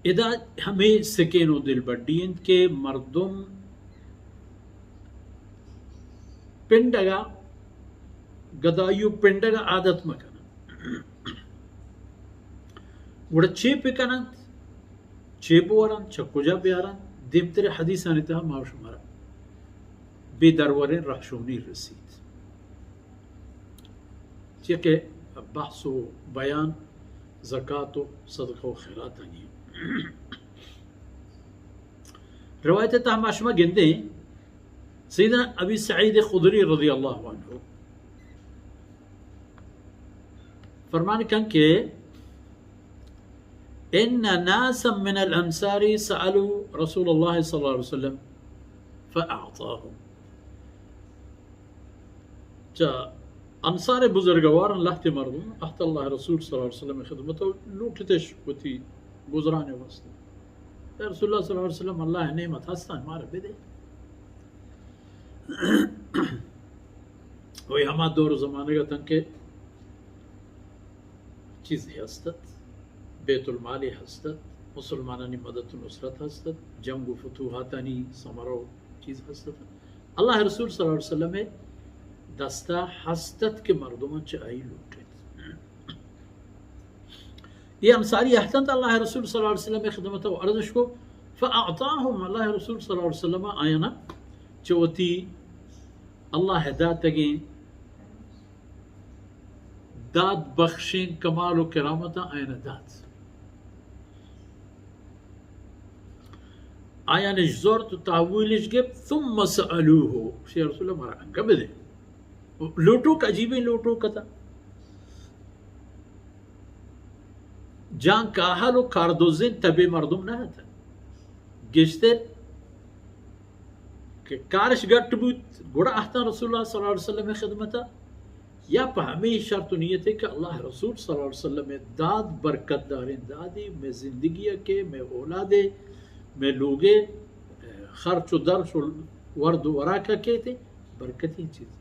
ادا ہمے سکین و دلبڈی انت کہ مردم پنڈگا، گدائی و پنڈگا عادت مکنن۔ گڑا چے پکننت، چے بورنت، چہ کجا بیارنت، دیمتر حدیثانی تہا ما و شمارا بے دروریں رہشونی رسیت۔ چیا کہ بحث و بیان زکات و صدقہ و خیراتانی۔ روایت تہا ما شما گندیں، سیدنا ابی سعید خدری رضی اللہ عنہ فرمان کن کہ ان ناسا من الانصار سألوا رسول اللہ صلی اللہ علیہ وسلم فأعطاهم۔ چہ انصار بزرگواران لہتے مردم اہت اللہ رسول صلی اللہ علیہ وسلم خدمت و لوٹتش وتی گزران واسطہ۔ یا رسول اللہ صلی اللہ علیہ وسلم، اللہ نعمت ہستن، مارا بدے۔ وہی ہما دور و زمانگ اتن کہ چیز ہستت، بیت المال ہستت، مسلمانانی مدد و نصرت ہستت، جنگ و فتوحاتانی ثمرہ و چیز ہستت۔ اللہ رسول صلی اللہ علیہ وسلم دستا ہستت کہ مردمان چہ آئی لوٹت۔ یہ انصاری اہتنت اللہ رسول صلی اللہ علیہ وسلم خدمت و عرضش کو، فأعطاهم، اللہ رسول صلی اللہ علیہ وسلم آیانا چہ وتی اللہ داتگیں داد بخشیں کمال و کرامت آیانا دات۔ آیانش زرت و تحویلش گپت، ثم سألوه، شی رسول اللہ مارا انگا بدے۔ لوٹوک عجیبیں لوٹوک اتاں۔ جان کاہل و کاردوزیں تبے مردم نہ اتاں۔ گیشتر کہ کارش گٹ بوت، گڑا اہتاں رسول اللہ صلی اللہ علیہ وسلم خدمتا، یا پہ ہمے شرط و نیتے کہ اللہ رسول صلی اللہ علیہ وسلم داد برکت داریں دادی، مئے زندگی کہ، مئے اولادے، مئے لوگے، خرچ و درچ و ورد و وراکا کیتے، برکتیں چیز۔